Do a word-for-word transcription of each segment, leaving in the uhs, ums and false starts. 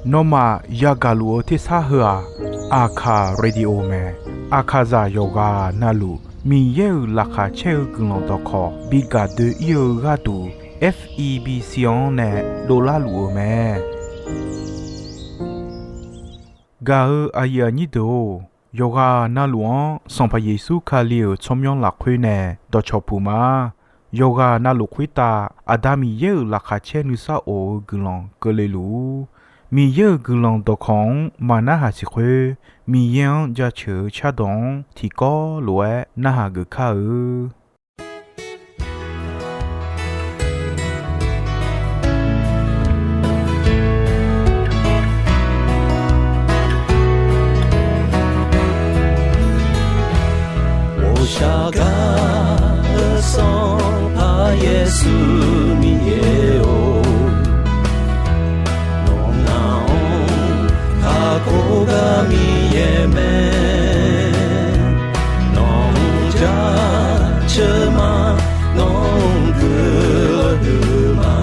Nawmaf yagaq luf-eu tersar heu-aq, Aqkaq Radio mae. Aqkaqzaq yawqghaq navluf Miqyaer-euq laqkhaq caer-eu guiqlanq dawqkawq bi gaq doe-ir-eu gharduq, F E B C-anr nae dovlar luf-euq mae. Gaq-eu aqyuif aqnyir deuq-or, yawqghaq navluf-anr Sanqpaq Yeqsur Kali-euq tsawrmyanr lafkhoer nae dawqcawq puq ma. Yawqghaq navluf khoertav Aqda Miqyaer-euq laqkhaq caer nuisar of-eu guiqlanq keuvle luf-ur. Miqyaer-euq guiqlanq dawqkawq-anr maqnarhaq siq khoer, Miqyaer-anr jaceuq-eu cardawq-anr tiqkawv lof-aer narhaq geuf kar-eu. Ghoqshaq gaq-eu Sanqpaq Yeqsur Miqyaer-or, nawq ngaq-anr kakhof gar Miqyaer mae. Nawq-anr jaceuq ma, nawq-anr guiqlanq huiq ma.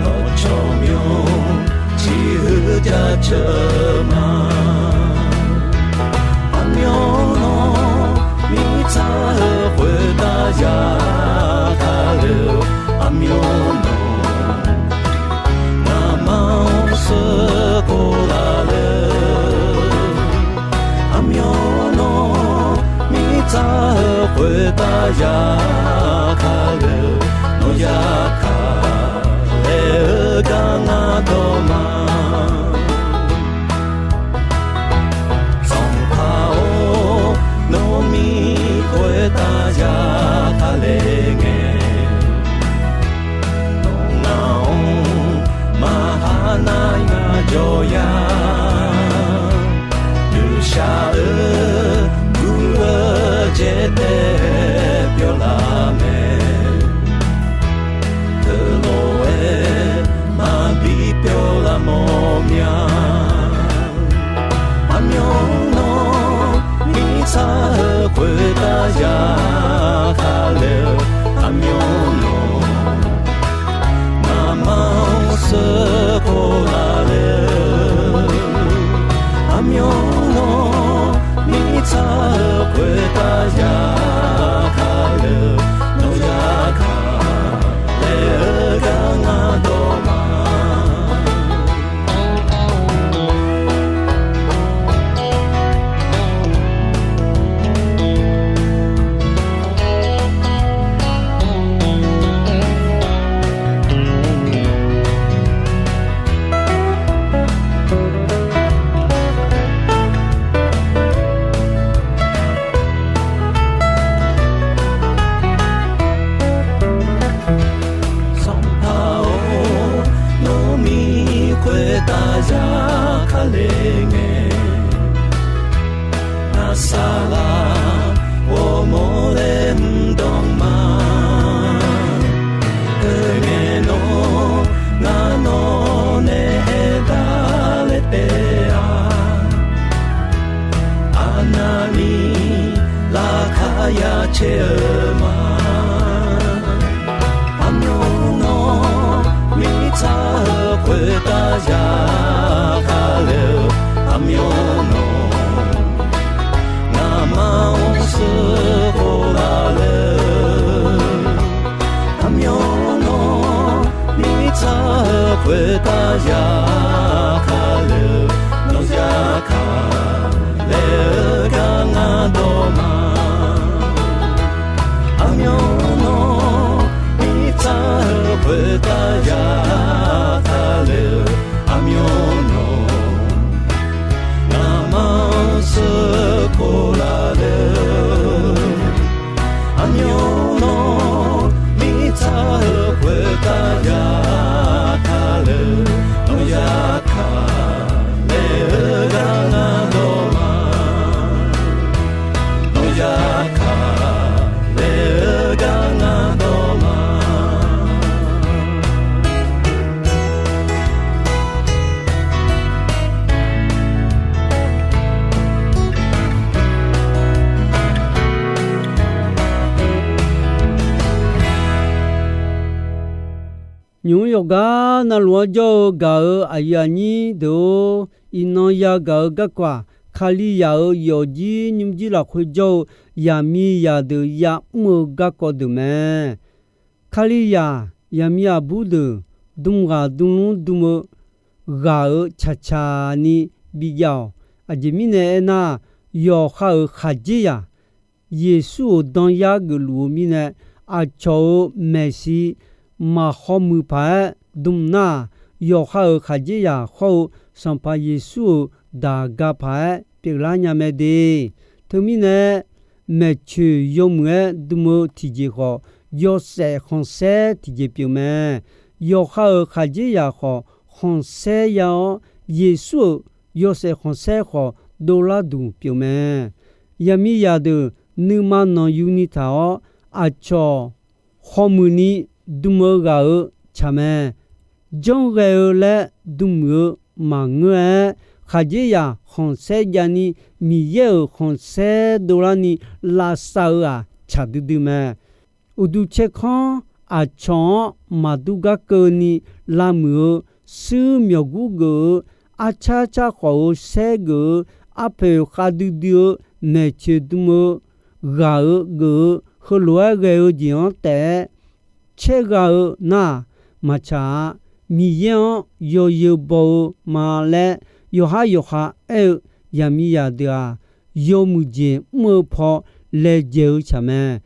Nawq tsawrmyanr tiq huiq jaceuq ma. Aqmyan nawr mirtsaq-eu khoertav ya kale-eu, aqmyan nawr ngamaf-anr sheuqkhof laf le. Aqmyan nawr mirtsaq-eu khoertav ya kale-eu, nawq ya kale-eu gar ngar dawq ma. Sanqpaq-or, nawr mir khoertav ya kale ngae, nawq ngaq-anr maqha nar ngaq jawr ya. Ghoqshaq-eu guv-eu jaetae pyawlaf mae. Teulof-aer maqbi pyawlaf mawf mya. Aqmyan nawr mirtsaq-eu khoertav ya kale-eu, aqmyan nawr ngamaf-anr sheuqkhof laf le. Aqmyan nawr mirtsaq-eu khoertav ya kale-eu, nawq ya kale-eu gar ngar dawq ma. Sanqpaq-or, nawr mir khoertav ya kale ngae, ngar saqlaq ghawrmawr laer mr dawq ma. Teungae nawr ngar nawr nae aerdar laer taef-a. Aqnavni laqkhaq ya caer-eu ma. Aqmyan nawr mirtsaq-eu khoertav ya kale-eu, aqmyan nawr ngamaf-anr sheuqkhof laf le. Aqmyan nawr mirtsaq-eu khoertav ya kale-eu, nawq ya kale-eu gar ngar dawq ma. Aqmyan nawr mirtsaq-eu khoertav ya kale-eu, aqmyan nawr ngamaf-anr sheuqkhof laf le. Aqmyan nawr mirtsaq-eu khoertav ya kale-eu, nawq ya kale-eu gar ngar dawq ma. Nawq ya kale-eu gar ngar dawq ma. Nymq-mr yawqgar navluf-anr jawr-eu gaq-euq aqyuif aqnyir deuq-or, iqnan yagaq-eu garkawv-aq, Kalizaq-euq yawfjir nymrjir lafkhoer jawr-eu yaqmiqzaq deuq ya'mr-eu garkawv deuq mae. Kalizaq yaqmiq aqbur deuq dm ghaq dm lmr dm-eu ghaq-euq tsaqtsaq ni bijav-awq. Aqjeq mirnae aernar, yawqha-euq khaqdzerzaq Yeqsur-euq danyar geufluf-eu mirnae, aqcawq-euq maeqshi maqhaw muiq paq-aer dm nar-aq, yawqha-euq khaqdzerzaq hawr-eu Sanqpaq Yeqsur-euq daqga paq-aer pyeuflar nya mae de. Teumirnae, maeqtsoeq yawmuiq-aer dm-eu tiqjeq khawf, yawshaef khanqsaer tiqjeq pyeuf mae. Yawqha-euq khaqdzerzaq khawf khanqsaer ya-awr, Yeqsur-euq yawshaef khanqsaer khawf dovlar duq pyeuf mae. Yaqmiqzaq deuq nuima nanqyuni taq-awr, aqcawq hawmuiq ni dm-eu ghaq-euq tsaq mae. Janr ghae-eu laer dm muiq-eu maqngeur-aer, khaqdzerzaq khanqsaer jav ni Miqyaer-euq khanqsaer dovlar ni lavsav-eu-aq tsaq duidui mae. Uqduq caerkanr aqcawq-anr maqdur gar keuvni lavmuiq-eu, shuir myawqgur geuf-eu, arcar car khawf-eu saer geuf-eu, arpoeq khavdui dui-eu, maeqtsoeq dm-eu, ghaq-euq geuf-eu, heulof-aer ghae-eu jeq-anr taef-aer caergha-eu nar-aq, maqtsaq-a. Miqyaer-anr yawzeu baw-eu ma laer yawqhar yawqha aer-eu yaqmiqzaq deuq-aq, yawmuiq jeq mr-eu paw laejae-eu tsaq mae.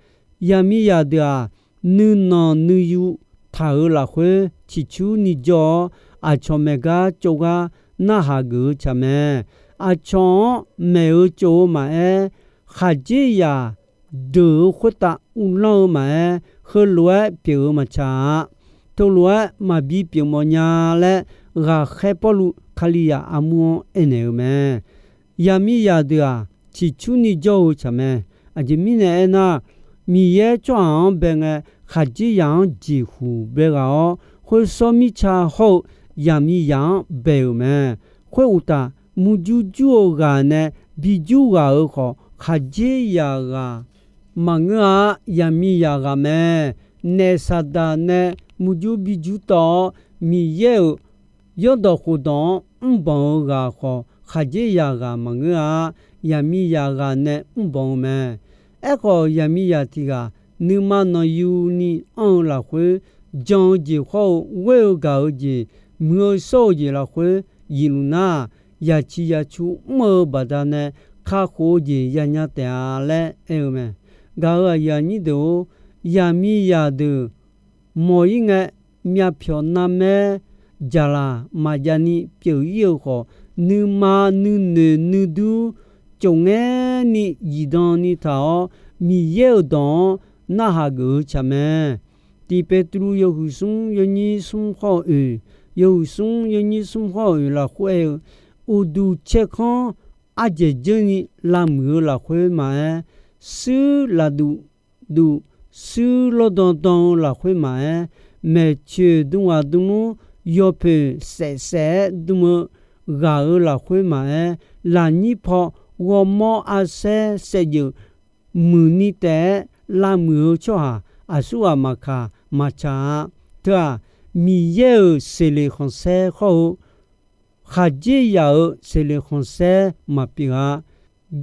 Yaqmiqzaq deuq-aq, nuinanq nuiyu taq-euq lafkhoer ciqcurni jawr-awr, aqcawq maeq gar tsov gar narhaq geuf-eu tsaq mae. Aqcawq-anr maeq-eu tsov-eu maqaer, khaqdzerzaq deuq-euq khoertav uvlanr-eu maqaer, heulof-aer pyeuf-eu maqtsaq-a. Teulof-aer maqbi pyeufmawf nya laer, ghaqkhaer Pawrluv Kalizaq armur-anr aernaeq-eu mae. Yaqmiqzaq deuq-aq, ciqcurni jawr-eu tsaq mae. Aqjeq mirnae aernar, Miqyaer tsawrhaq-anr bae ngae, khaqdzerzaq-anr jeqhuq bae ghaq-awr, khoersawr mirtsa hawr-eu yaqmiqzaq-anr bae-euq mae. Khoeruqtaf, murjur jur-eu ghaq nae bijur ghaq-euq khawf, khaqdzerzaq ghaq maqngeur-a. Yaqmiqzaq ghaq mae. Naef Saqdaq nae murjur bijur tawv-awr, Miqyaer-euq yawrdawq khofdawq-anr mrbanq-eu ghaq khawf, khaqdzerzaq ghaq maqngeur-a. Yaqmiqzaq ghaq nae mrbanq-eu mae. Aerkhawf, yaqmiqzaq tiq ghaq nuima nanqyuni anr-eu lafkhoer, jan-eu jeq hawr-eu ghoer-eu gaq-eu jeq, muiq-eu shawr-eu jeq lafkhoer zifluf nar, yaciq yacu mr-eu baqdanae kakhof-eu jeq yanya taef-a laer aer-eu mae. Gaq-euq aqyuif aqnyir deuq-or, yaqmiqzaq deuq mawq-ir ngae, myavpyawq narmaer jaqlaq maqjav ni pyeuf-ir-eu khawf, nuima nuinoeq nuidur tsofngaer ni zifdan ni taq-awr, Miqyaer-euq dawq-anr narhaq geuf-eu tsaq mae. Tiq Beqtuvluv yawhuiq smr yawnyir smr hawr-eu oeq, yawhuiq smr yawnyir smr hawr-eu oeq lafkhoer aer-eu, uqduq caerkanr ardzaeq dzeur ni lavmuiq-eu lafkhoer maqaer, shuir lafduq duq, shuir lawrdan dan-eu lafkhoer maqaer, maeqtsoeq dm ghaq dm lmr yawpoeq saef saef-aer dm-eu ghaq-euq lafkhoer maqaer, lafnyir paw ghawrmawr arsaer saevdzeuf muiqni taef-aer lavmuiq-eu tsawrhaq aqsurghaq maqkaq maqtsaq-a. Teu-aq, Miqyaer-euq seqleq khanqsaer hawr-eu khaqdzerzaq-euq seqleq khanqsaer maqpyeuf-a.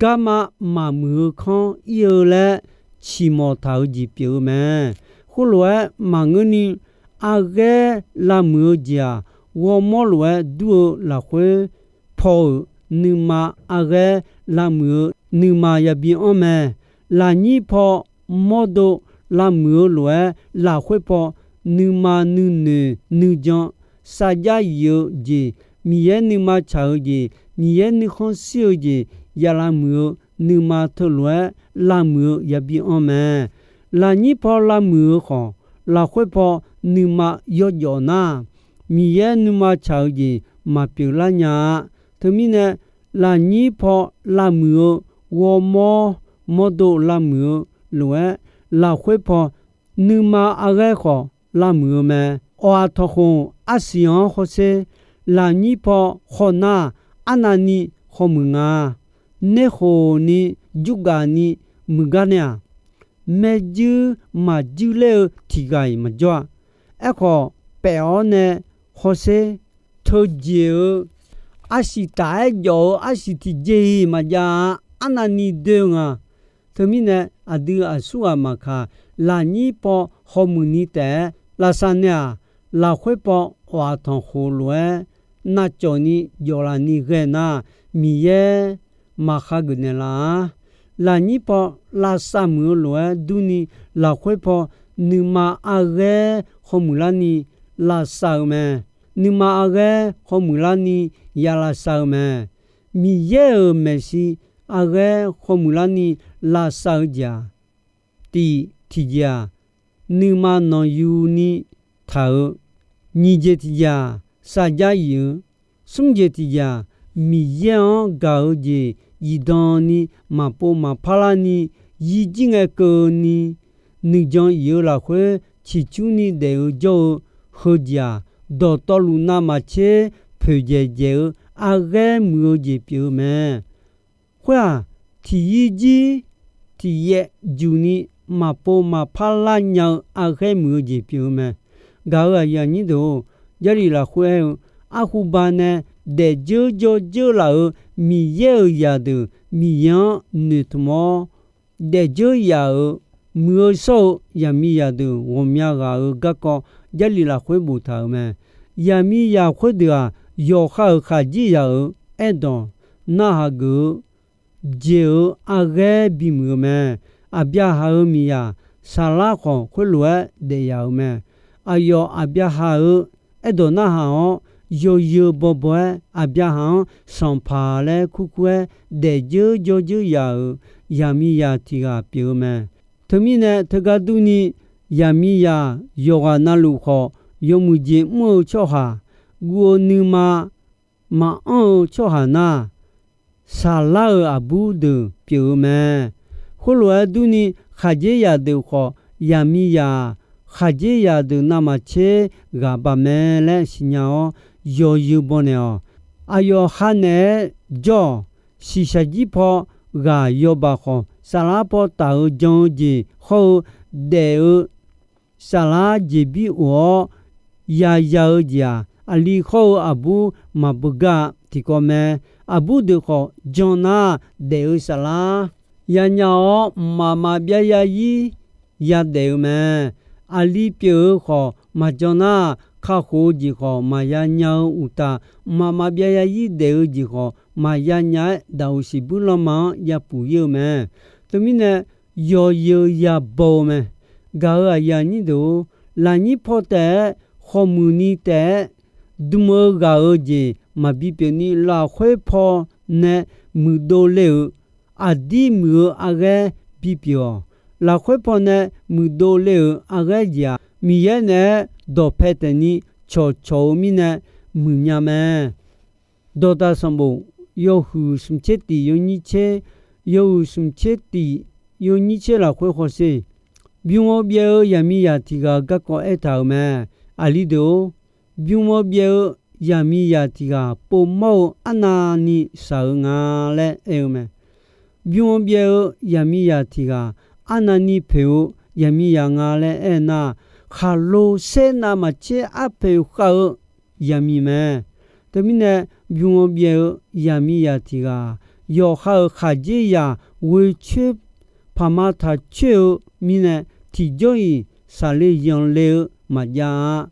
Garma maqmuiq-eu kanr ir-eu laer ciqmawq taq-eu jeq pyeuf-eu mae. Khoerlof-aer maqngeurni, arghaer lavmuiq-eu jeq-aq, ghawrmawr lof-aer dur-eu lafkhoer paw-euq nuima arghaer lavmuiq-eu nuima yabi anr mae. Lafnyir paw mawrdo lavmuiq-eu lof-aer, lafkhoer paw nuima nuinoeq nuijan sarjax yif-eu jeq, Miqyaer nuima tsaq-eu jeq, Miqyaer nuikhanr shir-eu jeq ya lavmuiq-eu nuima teulof-aer lavmuiq-eu yabi anr mae. Lafnyir paw lavmuiq-eu khawf, lafkhoer paw nuima yawjawf nar, Miqyaer nuima tsaq-eu jeq maqpyeuf lar nya-a. Teumirnae, lafnyir paw lavmuiq-eu ghawrmawr mawrdo lavmuiq-eu lof-aer, lafkhoer paw nuima arghaer khawf lavmuiq-eu mae. Awq-aq tawqkhof arsiq-anr hawsher. Lafnyir paw khawf nar, arnavni khawmuiq nga. Nerkhof ni jurgaf ni muiqgar nae-aq, maerjuir maqjuir ler-eu tiq ghaq-iq maqjawr-a. Aerkhawf, paef-awr nae hawsher, teujeq-eu arsiq taq-aer jawf-eu arsiq tiqjeq-iq maqjav-a. Arnavni doe-eu nga. Teumirnae aqdui aqsurghaq maqkaq, lafnyir paw hawmuiq ni taef-aer lavsav nae-aq, lafkhoer paw awq-aq tanqkhof lof-aer navcawq ni jawf laf ni ghae nar, Miqyaer maqkhageuf naeqlaf-a. Lafnyir paw lavsav muiq-eu lof-aer durni, lafkhoer paw nuima arghaer hawmuiq larni lavsav-eu mae. Nuima arghaer hawmuiq larni ya lavsav-eu mae. Miqyaer-euq maeqshi arghaer hawmuiq larni lavsav-eu jeq-aq, tif tiqjeq-aq, nuima nanqyuni taq-eu, nyiq jeq tiqjeq-aq, sarjax if-eu, smr jeq tiqjeq-aq, Miqyaer-anr gaq-eu jeq zifdan ni maqpov maqpar larni, yir jir ngae keuvni, nuijan if-eu lafkhoer ciqcurni daef-eu jawr-eu heujeq-aq, dawqtawvluf navmaqtser poeqdzaeq dzaeq-eu arghaer muiq-eu jeq pyeuf-eu mae. Khoer-aq, tiqyir jir tiqyaef juqni maqpov maqpar lar nya-eu arghaer muiq-eu jeq pyeuf-eu mae. Gaq-euq aqyuif aqnyir deuq-or, Jarlif lafkhoer aer-eu, arhuba nae daefdzeur jawrdzeur laf-euq Miqyaer-euq zaqdeuq Miqyaer-anr noeqtmq-awr, daefdzeur yaf-euq muiq-eu shawr-eu zaqmiqzaq deuq ghawqmya ghaq-euq garkawv Jarlif lafkhoer boftaq-euq mae. Zaqmiqzaq khoerdeuq-aq, yawqha-euq khaqdzerzaq-euq aerdawq narhaq geuf-eu jeq-euq arghaer bimuiq-eu mae. Aqbyaqhaq-euq miqzaq Saqlar khawf, khoerlof-aer daef yaf-euq mae. Aqyawf Aqbyaqhaq-euq aerdawq narhaq-awr, yawzeu bawbaw-aer Aqbyaqhaq-anr sanqpaq laer kurkur-aer daefdzeur jawrdzeur yaf-euq zaqmiqzaq tiq ghaq pyeuf-eu mae. Teumirnae teugar durni, zaqmiqzaq yawqghaq navluf khawf, yawmuiq jeq mr-eu tsawrhaq, guv-eu nuima maqanr-eu tsawrhaq nar, Saqlar-euq aqbur deuq pyeuf-eu mae. Khoerlof-aer durni, khaqdzerzaq deuq khawf, zaqmiqzaq-aq, khaqdzerzaq deuq navmaqtser ghaq baq mae laer siqnya-awr, yawzeu baw naeq-awq. Aqyawf ha naeq-aer jawr-awq. Shiqshaq jir paw ghaq yawbaq khawf, Saqlar paw taf-eu jan-eu jeq hawr-eu daef-eu Saqlar jeqbir of-awr yaya-eu jeq-aq, aqli hawr-eu aqbur maqbeugar-a. Tiqkawv mae. Aqbur deuq khawf jan nar, daef-eu Saqlar yanya-awr, mqmaq maqbyav yarzir yadaef-eu mae. Aqli pyeuf-eu khawf maqjan nar, kakhof-eu jeq khawf maqya nya-eu uqtaf, mqmaq maqbyav yarzir daef-eu jeq khawf maqya nya-aer, daqoq siqbuir lanma-anr yapuq ir-eu mae. Teumirnae, yawzeu yabaw-eu mae. Gaq-euq aqyuif aqnyir deuq-or, lafnyir paw taef-aer khawqmuiq ni taef-aer dm-eu ghaq-eu jeq maqbi pyeuf ni, lafkhoer paw nae muiqdov le-euq aqdir muiq-eu arghaer bipyeuf-awq. Lafkhoer paw nae muiqdov le-euq arghaer jeq-aq, Miqyaer naeq-aer dawqpae taef ni cawqcawq-eu mirnae muiqnya mae. Dawqdaq sanqbof yawhuiq smq tser tif yawnyir tser, yawhuiq smq tser tif yawnyir tser lafkhoer hawsher. Bym-eu byaev-eu zaqmiqzaq tiq ghaq-eu garkawv aertaq-euq mae. Aqli deuq-or, bym-eu byaev-eu zaqmiqzaq tiq ghaq povmawr-eu arnavni shaq-eu nga laer aer-eu mae. Bym-eu byaev-eu zaqmiqzaq tiq ghaq arnavni poeq-eu zaqmiqzaq nga laer aer nar, khaqlo saer navmaqtser arpoeq khav-eu zaqmiq mae. Teumirnae, bym-eu byaev-eu zaqmiqzaq tiq ghaq, yawqha-euq khaqdzerzaq ghoecoer paqma taq coer-eu mirnae, tiqjawr-iq saqle yanqle-eu maqjav-a.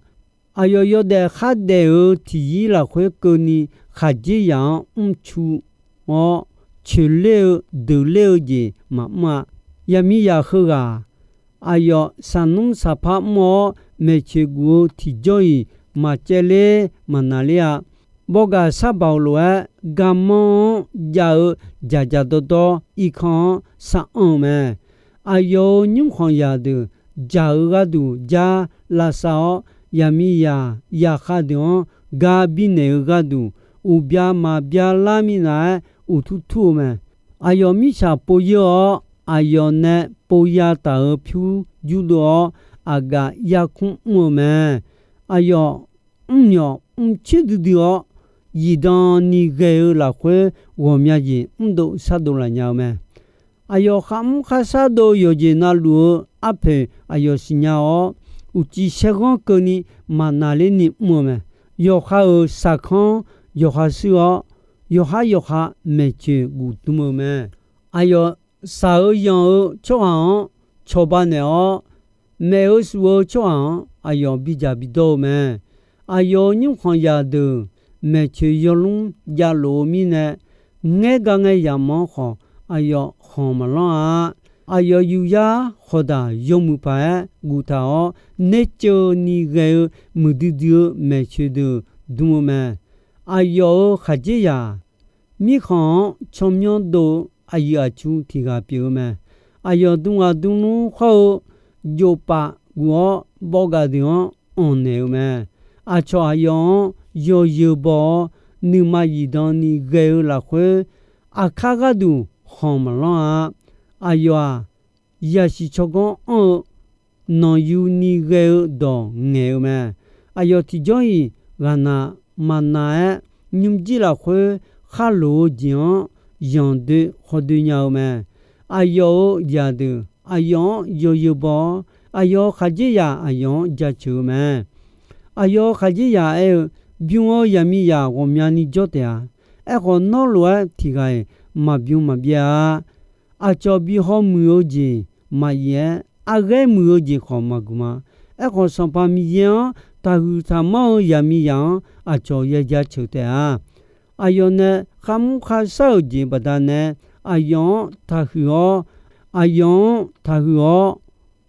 Aqyawf yawdaef khardaef-eu tiqyir lafkhoer keuvni, khaqdzerzaq-anr mrcu-awr, coeqler-eu deuqler-eu jeq maqmr-a. Zaqmiqzaq heughaq, aqyawf saqnmr saqpar mr-awr, maeqtsoeq guf-eu tiqjawr-iq maqcaevler maqnaqler-a. Bawgaq sar baoq lof-aer garmanr-anr jav-eu dzaqdzaq dawrdawr irkanr-anr sar anr-eu mae. Aqyawf-euq nymrkhanqzaq deuq dzaq-eu gharduq jar lavsav-awr, zaqmiqzaq zaqkhav deuq-anr ga binaeq-eu gharduq, uqbya maqbya lar minav-aer uqtur tur-eu mae. Aqyawf mirtsaq pov yeur-awr, aqyawf nae pov ya taq-euq pyur jurdov-awr, aqgaf yarkmr mr-eu mae. Aqyawf mrmyawf mrcoer duidui-awr, zifdan ni ghae-eu lafkhoer ghawqmya jeq mrdov shardov laf nya-eu mae. Aqyawf kharmr kharshar dov-eu yawqjeq navluf-eu arpoeq aqyawf siqnya-awr, uqcif saerghanr keuvni maqnaqlerni mr-eu mae. Yawqha-euq saqkanr yawqha shuir-awr, yawqhar yawqha maeqtsoeq guf dm-eu mae. Aqyawf shaq-eu yanq-eu tsawrhaq-anr cawba naeq-awr, maef-eu suf-eu tsawrhaq-anr aqyawf bidzaq bidawr-eu mae. Aqyawf-euq nymrkhanq zaqdeuq maeqtsoeq yawlmr javlof-eu mirnae, ngaer gar ngae yamq-anr khawf aqyawf khanq maqlanr-a. Aqyawf yuqyar khawqdaq yawmuiq paq-aer guftaq-awr, nerceuv ni ghae-eu muiqdui dui-eu maeqtsoeq deuq dm-eu mae. Aqyawf-euq khaqdzerzaq mirkhanq-anr tsawrmyanr dov-eu aqyuif aqtsu tiq ghaq pyeuf-eu mae. Aqyawf dm ghaq dm lmr khawr-eu jovpaf guf-awr, bawvgaq deuq-anr anqnaeq-eu mae. Aqcawq aqyawf-anr yawzeu baw-awr, nuima zifdan ni ghae-eu lafkhoer, aqkar gharduq khanq maqlanr-a. Aqyawf-aq, yasiq tsawrganr anr-eu nanqyu ni ghae-eu dawq ngaeq-eu mae. Aqyawf tiqjawr-iq ghaqnaq maqnaq-aer, nymrjir lafkhoer kharloq-eu jeq-anr zanqdoe khawdoe nya-eu mae. Aqyawf-euq zaqdeuq aqyawf-anr yawzeu baw-awr, aqyawf-euq khaqdzerzaq aqyawf-anr jaceuq-eu mae. Aqyawf-euq khaqdzerzaq aer-eu, bym-eu zaqmiqzaq ghawqmyani jawr taef-a. Aerkhawf, nawr lof-aer tiq ghaq-iq maqbym maqbyaer-a. Aqcawq bi hawmuiq-eu jeq maqyif-aer, arghaer muiq-eu jeq khawf maqguq ma. Aerkhawf, Sanqpaq Miqyaer-anr taqhuiq taqmanr-eu zaqmiqzaq-anr aqcawq ya jaceuq taef-a. Aqyawf nae kharmr kharshar-euq jeq baqdanae, aqyawf-anr taqhuiq-awr, aqyawf-anr taqhuiq-awr,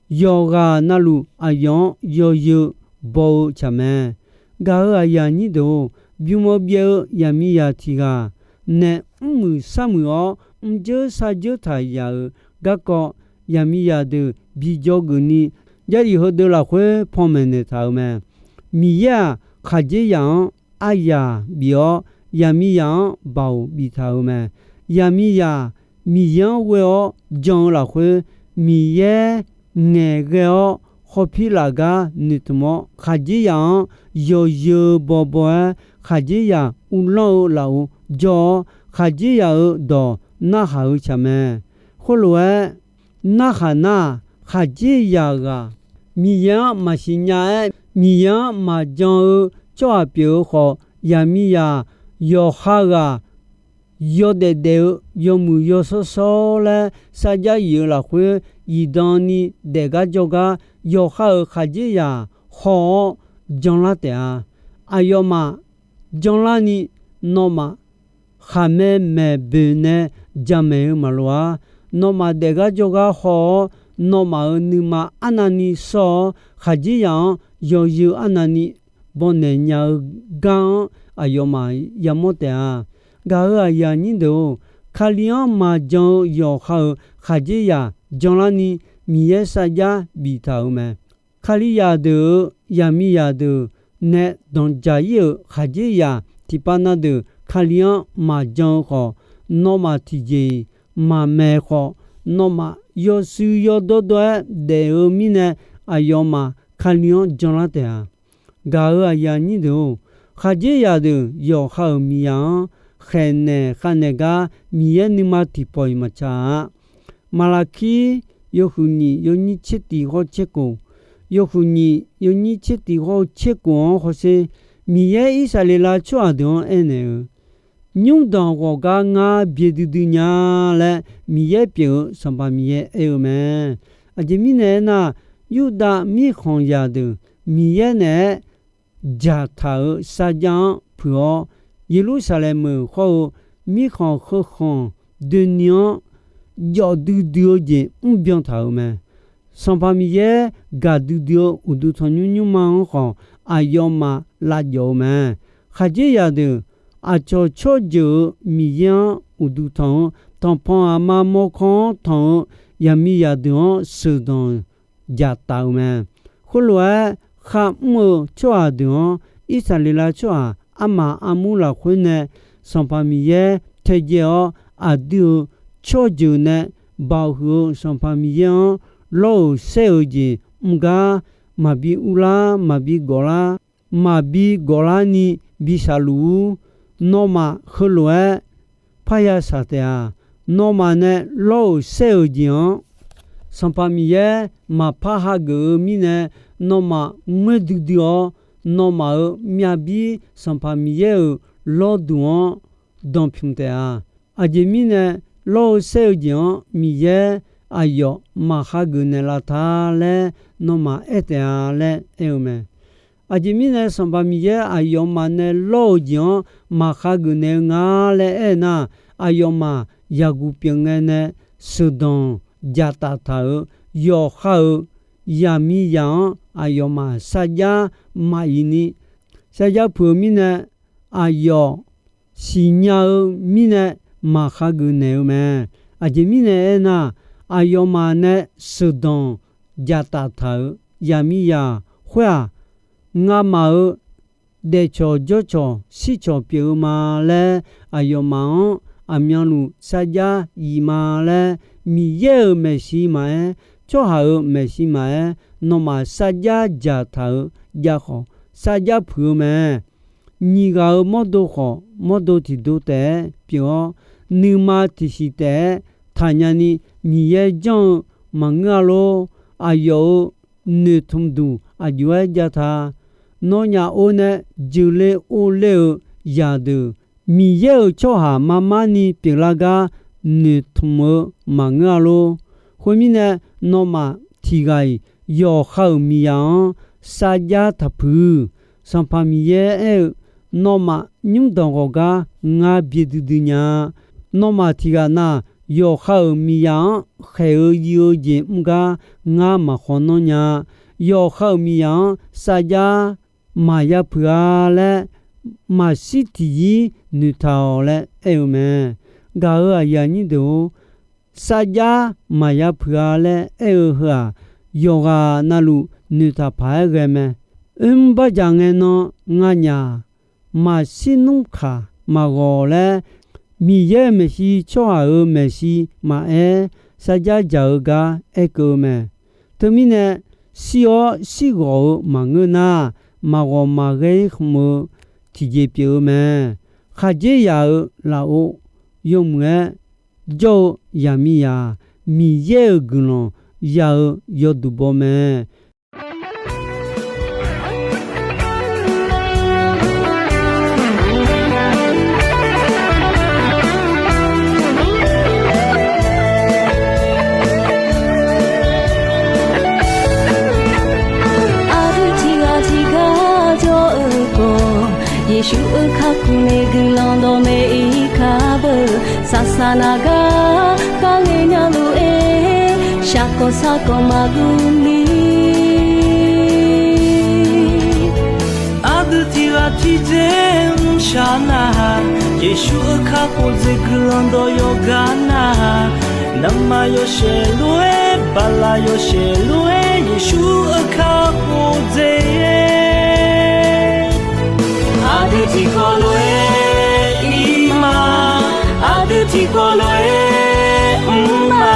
yawqghaq navluf aqyawf-anr yawzeu baw-eu tsaq mae. Gaq-euq aqyuif aqnyir deuq-or, bym-eu byaev-eu zaqmiqzaq tiq ghaq nae mrmuiq sharmuiq-awr, mrjeur sarjeur taq yaf-euq garkawv, zaqmiqzaq deuq bi dzawgeuf ni, Jarlif heudeuq lafkhoer panmaeq naeqtaq-euq mae. Miqyaer-aq, khaqdzerzaq-anr aryaq bif-awr, zaqmiqzaq-anr baoq biftaq-euq mae. Zaqmiqzaq Miqyaer-anr ghoe-awr jan-eu lafkhoer, Miqyaer ngaeqghae-awr khawpir laf gar noeqtmq-awr, khaqdzerzaq-anr yawzeu bawbaw-aer, khaqdzerzaq uvlanr-eu lafov jawr-awr, khaqdzerzaq-euq dawq narhaq-eu tsaq mae. Khoerlof-aer, narhaq nar-aq, khaqdzerzaq ghaq Miqyaer-anr maqsiq nya-aer, Miqyaer-anr maqjan-eu tsawrhaq pyeuf-eu khawf, zaqmiqzaq yawqha ghaq yawdaef daef-eu, yawmuiq yawshawr shawr laer sarjax yif-eu lafkhoer, zifdan ni daef gar jawr gar, yawqha-euq khaqdzerzaq haw-awr janlar taef-a. Aqyawfmaf janlarni, nawmaf khaqmae maeq boeq nae jamaeq-eu maqloq-ar. Nawmaf daef gar jawr gar haw-awr, nawmaf-euq nuima arnavni shawr-awr, khaqdzerzaq-anr yawzeu arnavni bawnaeq nya-eu gar-anr aqyawfmaf yamawr taef-a. Gaq-euq aqyuif aqnyir deuq-or, Kali-anr maqjan-eu yawqha-euq khaqdzerzaq janlarni, Miqyaer sarjax biftaq-euq mae. Kalizaq deuq-euq zaqmiqzaq deuq nae danqdzaq-ir-euq khaqdzerzaq tiqpav na deuq Kali-anr maqjan-eu khawf, nawmaf tiqjeq-iq maqmaeq khawf, nawmaf yawshuif yawdawr dawr-aer daef-eu mirnae, aqyawfmaf Kali-anr janlar taef-a. Gaq-euq aqyuif aqnyir deuq-or, khaqdzerzaq deuq yawqha-euq miqzaq-anr khaeqnaeq khavnaeq gar Miqyaer nuima tiqpawf-iq maqtsaq-a. Maqlaqkir yawhuiq nyiq yawnyir tser tiq hawr tser kof, yawhuiq nyiq yawnyir tser tiq hawr-eu tser kof-anr hawsher, Miqyaer Irsaqleqlav tsawrhaq deuq-anr aernaeq-eu, Nymrdanq ghawqgar ngar byaerdui dui nya laer Miqyaer pyeuf-eu Sanqpaq Miqyaer aer-eu mae. Aqjeq mirnae aernar, Yurdav mirkhanqzaq deuq Miqyaer naeq-aer dzaqtaq-euq sarjax-anr puiq-awr, Yeqlursaqlaeq meuq hawr-eu mirkhanq heu khanq doeni-anr jawf duidui-eu jeq mrbyan taq-euq mae. Sanqpaq Miqyaer gaqdui dui-eu uqduq tanqnymr nymrma-anr khawf, aqyawfmaf lavjawf-eu mae. Khaqdzerzaq deuq aqcawq tsawrjeuq-euq Miqyaer-anr uqduq tanq-eu, tanqpanq aqma mawrkawr-anr tanq-eu zaqmiqzaq deuq-anr sheuqdanq dzaqtaf-euq mae. Khoerlof-aer, kharmr-eu tsawrhaq deuq-anr Irsaqleqlav tsawrhaq armaf armur lafkhoer nae Sanqpaq Miqyaer taedzae-awr, aqdui-euq tsawrjeuq nae baoq huiq-eu Sanqpaq Miqyaer-anr lawr-euq saer-euq jeq mr gar, maqbi urlar, maqbi gawflar, maqbi gawflarni bi shaqluf-ur. Nawmaf heulof-aer parya shaq taef-a. Nawmaf nae lawr-euq saer-euq jeq-anr Sanqpaq Miqyaer maqpar hageuf-eu mirnae, nawmaf ngoer duidui-awr, nawmaf-euq myavbir Sanqpaq Miqyaer-euq lawrduq-anr danqpymq taef-a. Aqjeq mirnae, lawr-eu saer-eu jeq-anr Miqyaer aqyawf maqhageuf naeqlaf ta laer nawmaf aer taef-a laer aer-eu mae. Aqjeq mirnae, Sanqpaq Miqyaer aqyawfmaf nae lawr-eu jeq-anr maqhageuf naeq-eu nga laer aer nar, aqyawfmaf yaqguq pyeuf ngae nae sheuqdanq dzaqtaf taq-euq yawqha-euq yaqmiqzaq-anr aqyawfmaf sarjax maqif ni, sarjax puiq-eu mirnae, aqyawf siqnya-eu mirnae maqhageuf naeq-eu mae. Aqjeq mirnae aernar, aqyawfmaf nae sheuqdanq dzaqtaf taq-euq yaqmiqzaq khoer-aq, ngamaf-euq daefcawq jawrcawq shircawq pyeuf-eu ma laer, aqyawfmaf-anr aqmyanluf sarjax yif ma laer, Miqyaer-euq maeqshi maqaer, tsawrhaq-euq maeqshi maqaer, nawmaf sarjax dzaqtaq-euq jav khawf, sarjax puiq-eu mae. Nyiq ghaq-euq mawrdo khawf, mawrdo tiqdo taef-aer pyeuf-awr, nuima tiqsiq taef-aer taqnya ni Miqyaer janr-eu maqngeur-a lor. Aqyawf-euq noeqtmq duq aqjox-aer jav ta. Nawnyaf or nae jeuqle or ler-eu zaqdeuq, Miqyaer-euq tsawrhaq marmar ni pyeuflar gar noeqtmq-eu maqngeur-a lor. Khoermirnae, nawmaf tiqghaq-iq yawqha-euq miqzaq-anr sarjax taqpuiq. Sanqpaq Miqyaer aer-eu, nawmaf nymrdanq ghawqgar ngar bye duidui nya. Nawmaf tiqghaq na yawqha-euq miqzaq-anr khaeq-eu yiv-eu jeq mr gar ngar maqkhawf nanr nya. Yawqha-euq miqzaq-anr sarjax maqya puiq-a laer, maqshir tiqyir noeqtaq-awq laer aer-eu mae. Gaq-euq aqyuif aqnyir deuq-or, sarjax maqya puiq-a laer aer-eu heu-aq, yawqghaq navluf noeqtaq paq-aer ghae mae. Oermr bardzaq ngae nan nganyaf maqshir nmr kaq maqghawq laer, Miqyaer-euq maeqshi tsawrhaq-euq maeqshi maqaer, sarjax dzaq-eu gar aerkeuv-eu mae. Teumirnae, shir-awr shirghawq-eu maqngeur nar, maqghawq maqghae-ir khmq-eu tiqjeq pyeuf-eu mae. Khaqdzerzaq-euq lafov yawmuiq-aer jawr-eu yaqmiqzaq, Miqyaer-euq guiqlanq ya-eu yawduq baw mae. Aqdui tiqghaq tiqgar jawr-eu khawf, Yeqsur-euq kakhof nae guiqlanq dawqmaeq-ir kar beu. Saqsaq naq gar kar ngae nya lof-aer, shaqkawq saqkawq maqguv ni. Aqdui tiqghaq tiqjeq mrshaq nar, Yeqsur-euq kakhof dzaeq guiqlanq dawq yawqgar nar, navmaqyawshaef lof-aer, baqlaq yawshaef lof-aer, Yeqsur-euq kakhof dzaeq-aer. Aqdui tiqkawv lof-aer ir ma, aqdui tiqkawv lof-aer mr ma.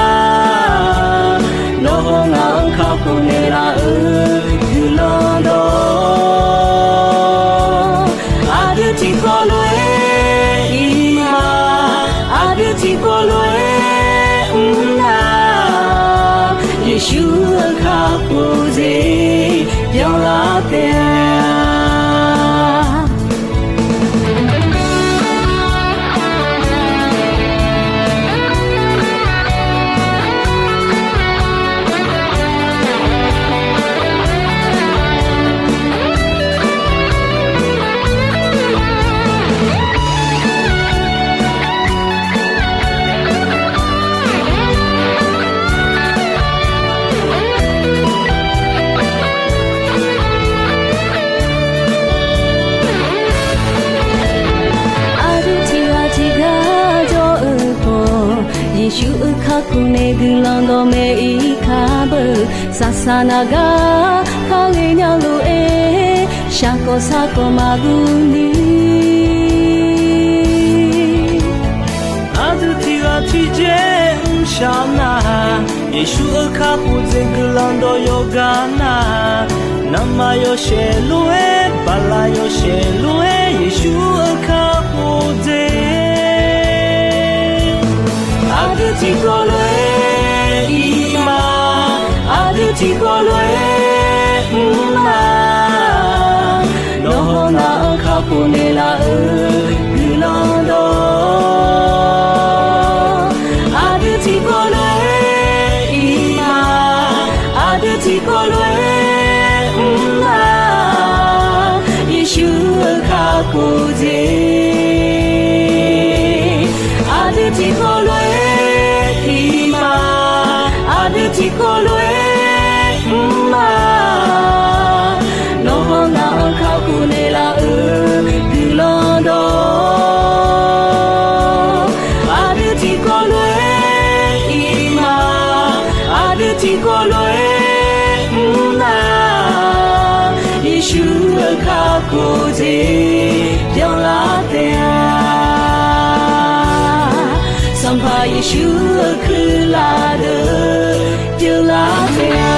Nawr-eu ngaq-anr kakhof naeqlaf-eu guiqlanq dawq, aqdui tiqkawv lof-aer ir ma, aqdui tiqkawv lof-aer mr nar, Yeqsur-euq kakhof dzaeq byanlar taef-a. Aqdui tiqghaq tiqgar jawr-eu khawf, Yeqsur-euq kakhof nae guiqlanq dawqmaeq-ir kar beu. Saqsaq naq gar kar ngae nya lof-aer, shaqkawq saqkawq maqguv ni. Aqdui tiqghaq tiqjeq mrshaq nar, Yeqsur-euq kakhof dzaeq guiqlanq dawq yawqgar nar, navmaqyawshaef lof-aer, baqlaq yawshaef lof-aer, Yeqsur-euq kakhof dzaeq. Aqdui tiqkawv lof-aer ir ma, aqdui tiqkawv lof-aer mr Khawf naeqlaf-euq guiqlanq dawq, aqdui tiqkawv lof-aer iqma, aqdui tiqkawv lof-aer mrma, Yeqsur-euq kakhof jeq. Aqdui tiqkawv lof-aer iqma, aqdui tiqkawv lof-aer mrma, nawq-anr nav-anr kakhof naeqlaf-euq guiqlanq dawq, aqdui tiqkawv lof-aer iqma, aqdui tiqkawv lof-aer mrma, Yeqsur-euq kakhof jeq byanlar taef-a. Sanqpaq Yeqsur-euq kuirlaf deuq byanlar taef-a.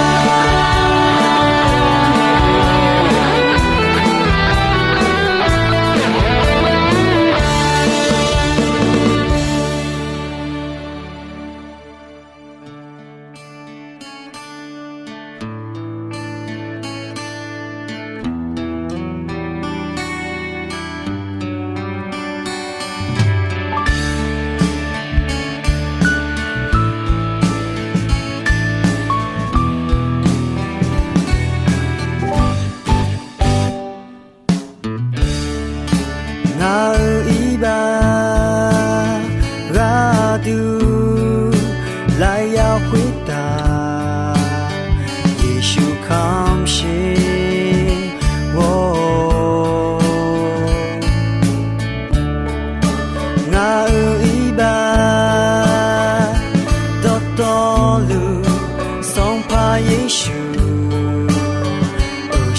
Ngaq-euq iqbax gharduq lafyaq khoertav Yeqsur kamq sher-awr, ngaq-euq iqbax dawqtawvluf Sanqpaq Yeqsur-euq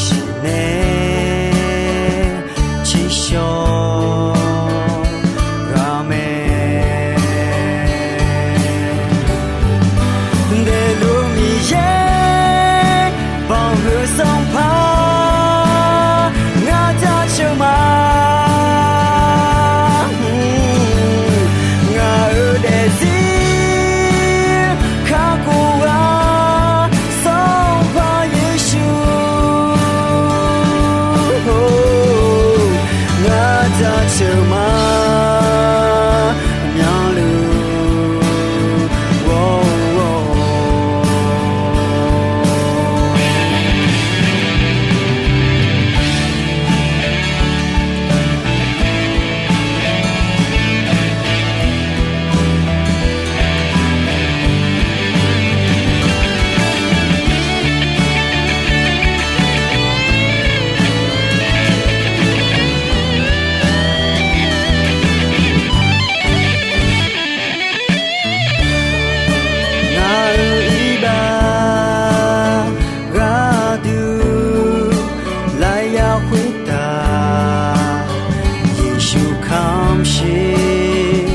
siqnae tsiqshawq ghaq mae. Daefluf Miqyaer banqhuiq Sanqpaq ngar jaceuq ma. Ngaq-euq daefzir kakhof-a Sanqpaq Yeqsur, ngar jaceuq ma. Myanluf ghawr-awr Ngaq-euq iqbax gharduq lafyaq khoertav Yeqsur kamq sher-awr,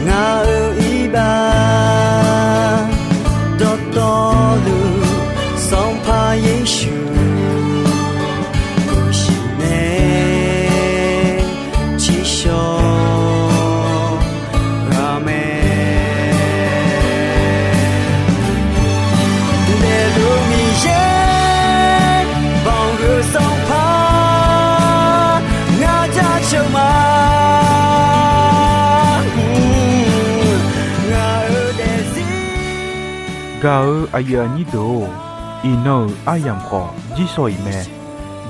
ngaq-euq iqbax dawqtawvluf Sanqpaq Yeqsur-euq siqnae tsiqshawq ghaq mae. Daefluf Miqyaer banqhuiq Sanqpaq ngar jaceuq ma. Ngaq-euq daefzir gaq-eu aqyuif aqnyir deuq-or, iqnan-euq aryamq khawf jirsawq iq mae.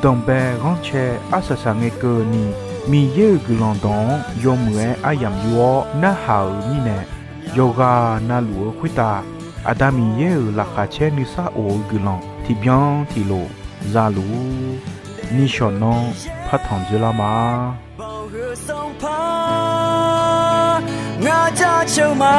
Danqbae ghanrcae arsaq saqngae keuvni, Miqyaer-euq guiqlanq dawq-anr yawmuiq-aer aryamq yur-awr narhaq-euq mirnae, yawqghaq navluf-eu khoertav Aqda Miqyaer-euq laqkhaq caer nuisar of-eu guiqlanq tiqbyan tiqlof zaluf-ur. Nishawq nanr partanq dzoerlar ma. Banqhuiq Sanqpaq ngar jaceuq ma.